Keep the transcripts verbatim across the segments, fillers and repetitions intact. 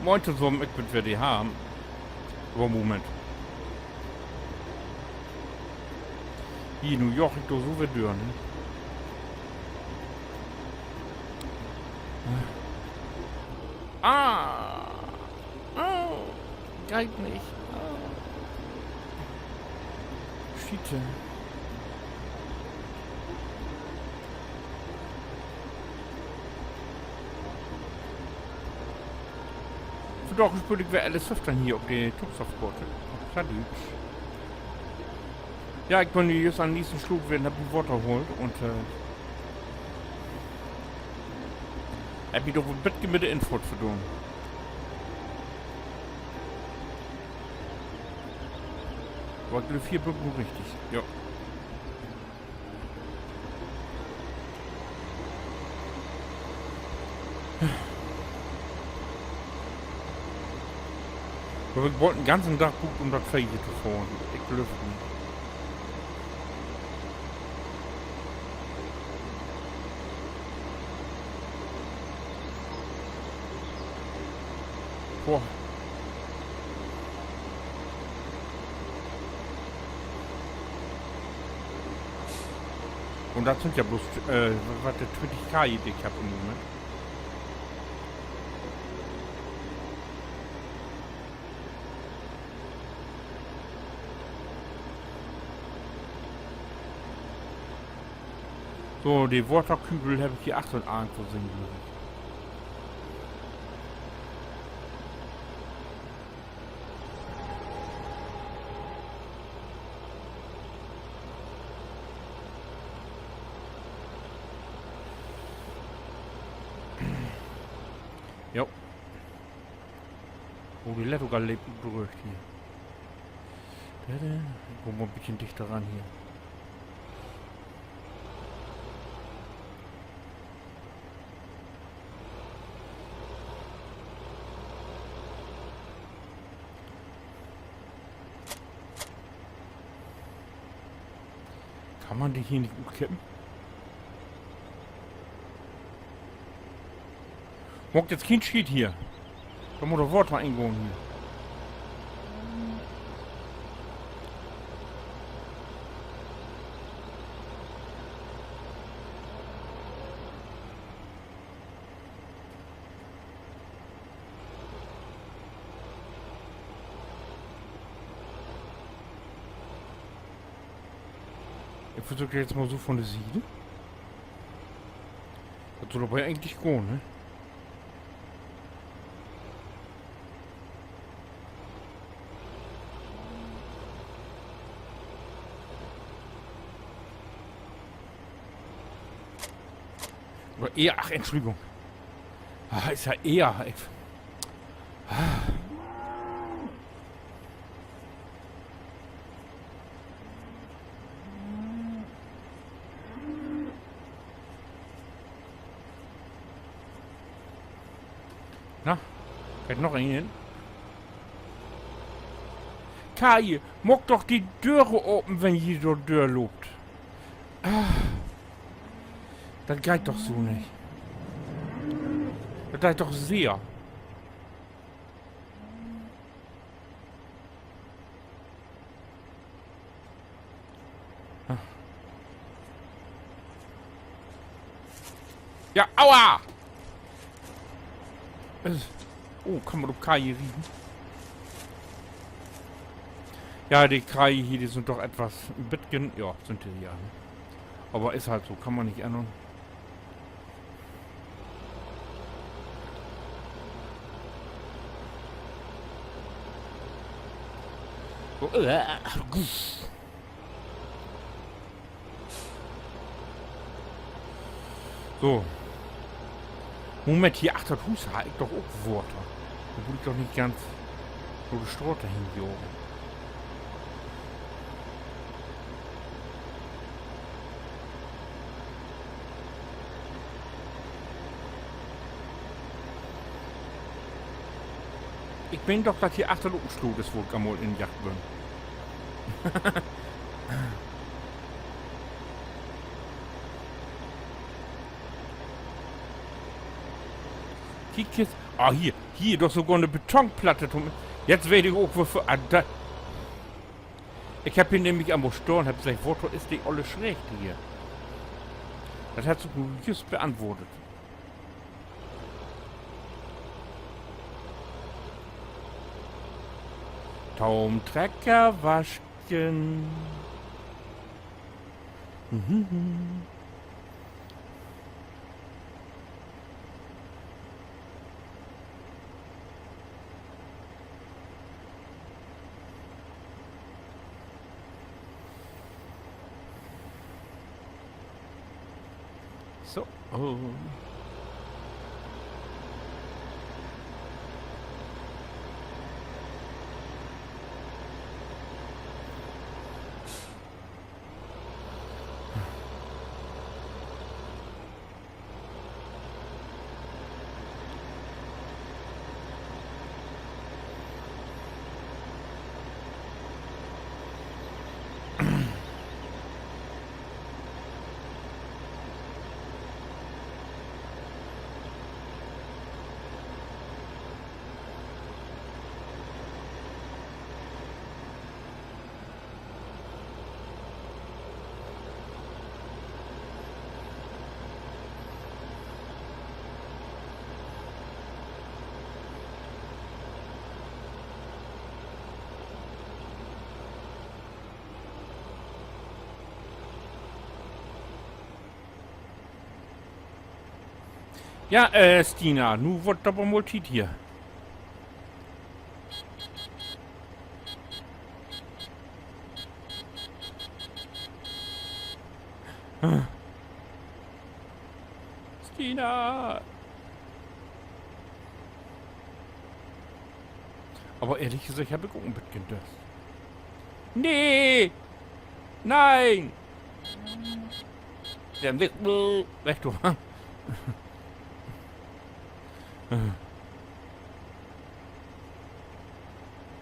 Moin tosamen, ik bün weer de Harm. Aver Moment. Hier, nu jaag ik dor so weer dör, ne? Ah! Oh, geiht nich. Ah. Schiete. Vandaag speel ik weer L S föffteihn hier op de Tuxoff-Koort. Op Plattdüütsch. Ja, ik bün nu jüst an'n nächsten Sloot weer un heff mi Water haalt un, äh, heff mi doch en beten mit de Infohrt verdoon. Aver ik glööv, hier bün ik nu richtig. Ja. Aver ik heff woll en ganzen Dag bruukt, üm dat Veeh hier to fohren. Ik glööv nich. Boah. Un dat sünd ja bloots, äh, wat, de twintig K, de ik heff in'n Moment. So, de Waterkübel heff ik hier achtern irgendwo sehn, glööv ik. Jo. Oh, de lett ok al leep utdröögt hier. Dede, ik kaam mal en beten dichter ran hier. Kann man de hier nich utkippen? Maakt jetzt keen Schiet hier. Dor mutt doch Water ingahn hier. Ik versöök dat jetzt mal so von de Siede. Dat sull aver egentlich gahn, ne? Oder eher, ach, Entschuldigung. Ah, is ja eher. Ik, ah. Na, geiht noch een in? Kai, maak doch de Döre open, wenn ji dor dörloopt. Ah, dat geiht doch so nich. Dat deit doch sehr. Ja, aua! Oh, kann man op Kaje rieden? Ja, de Kaje hier, de sünd doch etwas, en beten, ja, sünd de ja, ne? Aver is halt so, kann man nich ännern. So, äh, so. Moment, hier achter dat Huus harr ik doch ok Water. Dor mutt ik doch nich ganz dör de Straat hen jagen. Ik meen doch, dat hier achter ok en Sloot is, wo ik al mal in jaagt bün. Kiek, hier is Ah, hier, hier, doch sogor 'ne Betonplatte. Jetzt weet ik ok, woför. Ah, dat, ik heff hier nämlich al mal stahn, heff seggt: Woto is de olle Schräg hier? Dat hett sik nu jüst beantwoordt. To'n Treckerwaschen. So. Ja, äh, Stina, nu word dat aver mal Tiet hier. Stina! Aver ehrlich seggt heff ik ok en beten Döst. Nee! Nein! De weg, weg, du.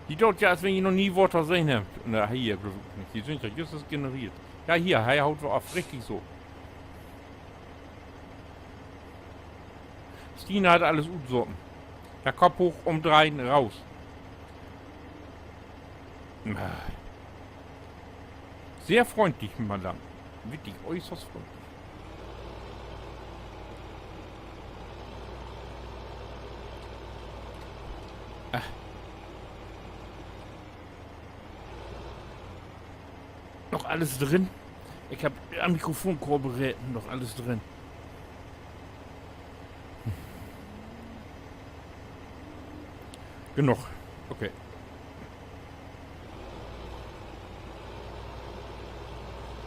Ji doot ja, as wenn ji noch nie Water sehn hebbt. Na, hier, glööv ik nich. De sünd ja jüst generiert. Ja, hier, he haut weer af. Richtig so. Stina hett allens utsopen. Ja, Kopp hooch, umdreihen, raus. Sehr freundlich, Madame. Wirklich äußerst freundlich. Ah. Noch allens drin? Ik heff an Mikrofonkorbgeräten noch allens drin. Genoog. Okay.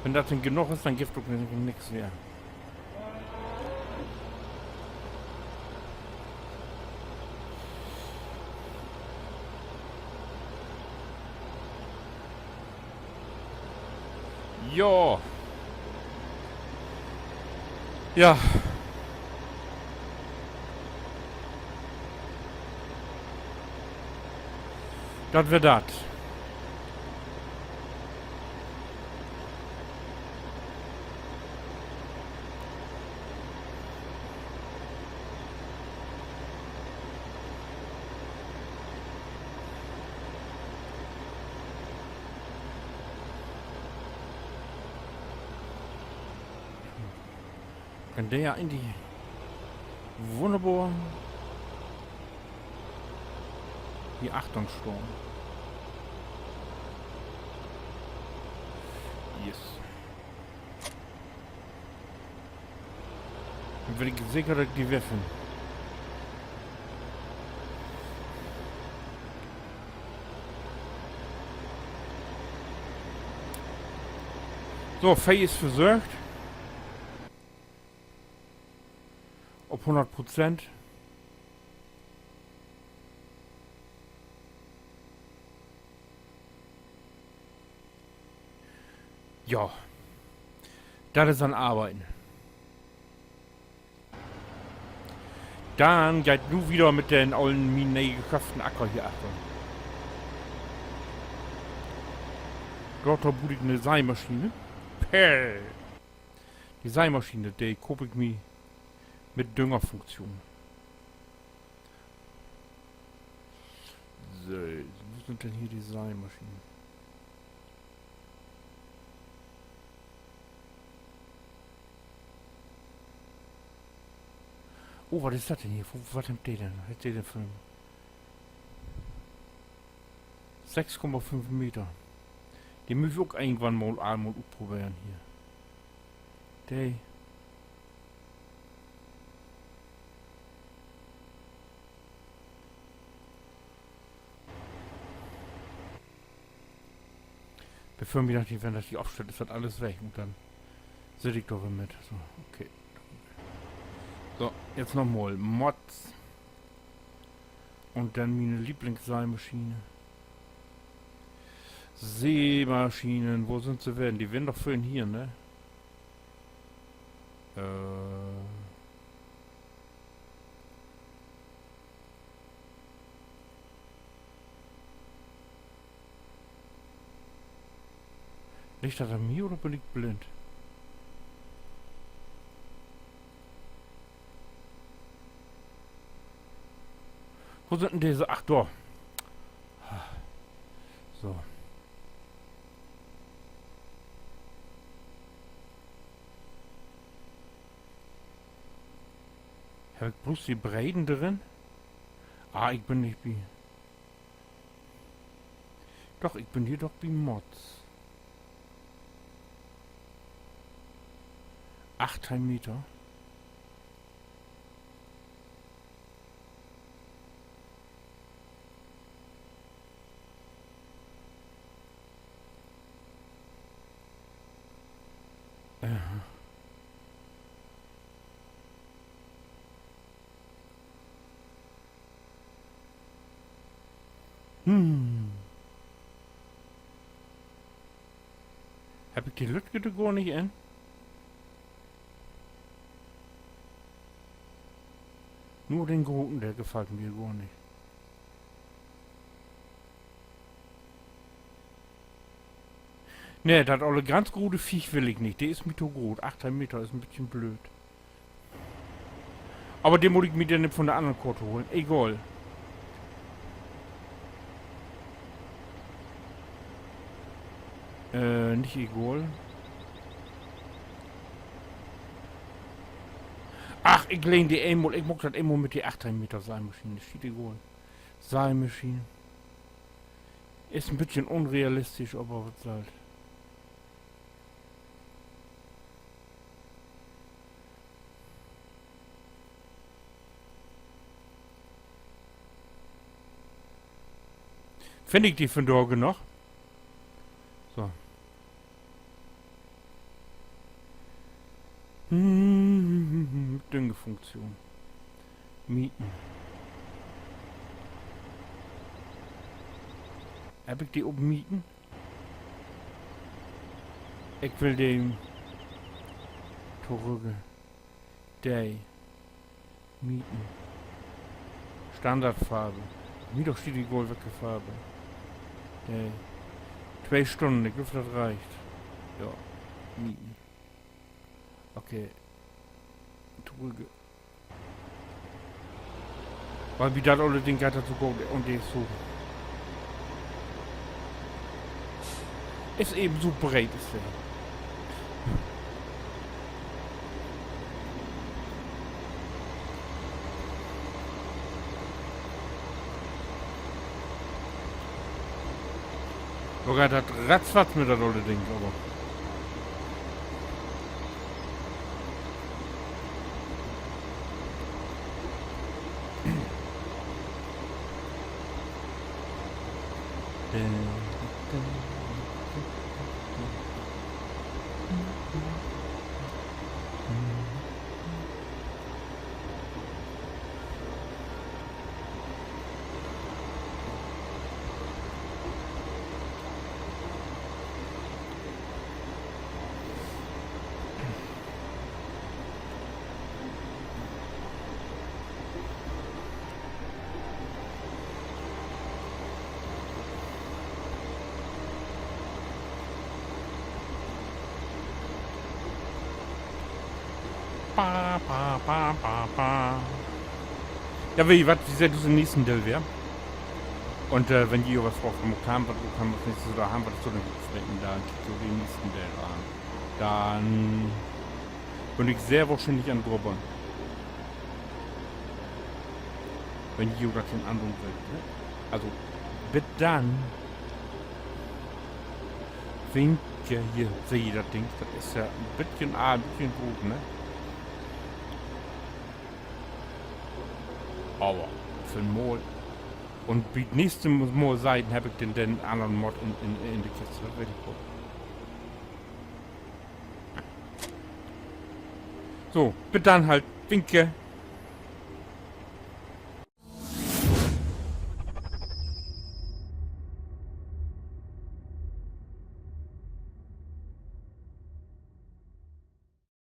Wenn dat denn genoog is, denn gifft ok nix mehr. Jo. Ja. Dat weer dat. Kann de ja in de, wunnerbor, hier achtern stahn. Yes. Denn weet ik seker, dat ik de weer finn. So, Veh is versörgt. Op hunnert Prozent. Ja. Dat is an Arbeiden. Denn geiht nu wieder mit den ollen, mien nee geköfften Acker hier achtern. Dorto bruuk ik 'ne Seimaschine. Pell. De Seimaschine, de koop ik mi mit Düngerfunktion. Sünd denn hier de Seimaschinen? Oh, wat is dat denn hier? Wo-, wat hebbt de denn? Wat hebbt de denn för en sechs Komma fünf Meter? De mööt wi ok irgendwann mal eenmal utproberen hier. De Bevör mi dat, wenn dat hier opstört, is dat allens weg un denn sitt ik dor weer mit. So, okay. So, jetzt noch mal Mods. Un denn miene Lieblingsseimaschine. Seimaschinen, wo sünd se denn? De weern doch vörhen hier, ne? Äh. Liggt dat an mi oder bün ik blind? Wo sünd denn de? Ach, dor. So. Heff ik bloots de Breden drin? Ah, ik bün nich bi. Doch, ik bün hier doch bi Mods. Acht Meter. Aha. Hm. Heff ik de lüttje dor gor nich in? Nur den groten, de gefallt mi gor nich. Nee, dat olle ganz grote Viech will ik nich. De is mi to groot. Acht Meter is en beten blööd. Aver de mutt ik mi denn vun de annern Koort holen. Egal. Äh, nich egal. Ach, ik lehn de eenmal, ik maak dat eenmal mit de acht Meter Seimaschine. Schiet egal. Seimaschine. Is en beten unrealistisch, aver wat sall't. Finn ik de vundaag noch? So. Hm, Düngefunktion. Mieten. Heff ik de op Mieten? Ik will de torügge. De. Mieten. Standardfarv. Mi doch schietegal, welke Farv. De. Twee Stünnen, ik glööv, dat reckt. Ja. Mieten. Okay. Torügge. Wiel bi dat olle Ding geiht dat so goot un de is so, is even so breet, is de. Dor geiht dat ratzfatz mit dat olle Ding, aver. Ba, ba, ba, ba, ba. Ja, weet ji wat, wi seht us in'n nächsten Deel weer. Un wenn ji jo wat fraagt, wat maakt wi, wat maakt wi as nächstes, dor hebbt wi dat so denn bespreken, denn kiekt jo den nächsten Deel an. Denn bün ik sehr wohrschienlich an grubbeln, wenn ji jo dat denn andoon wüllt, ne? Also, bit denn. Winke, hier, seht ji dat Ding? Dat is ja en beten, ah, en beten groot, ne? Aver för 'n Mal. Un bi't nächste Mal, seh ik, denn heff ik den, den annern Mod in, in, in de Kist, dat weet ik woll. So, bit denn halt, winke.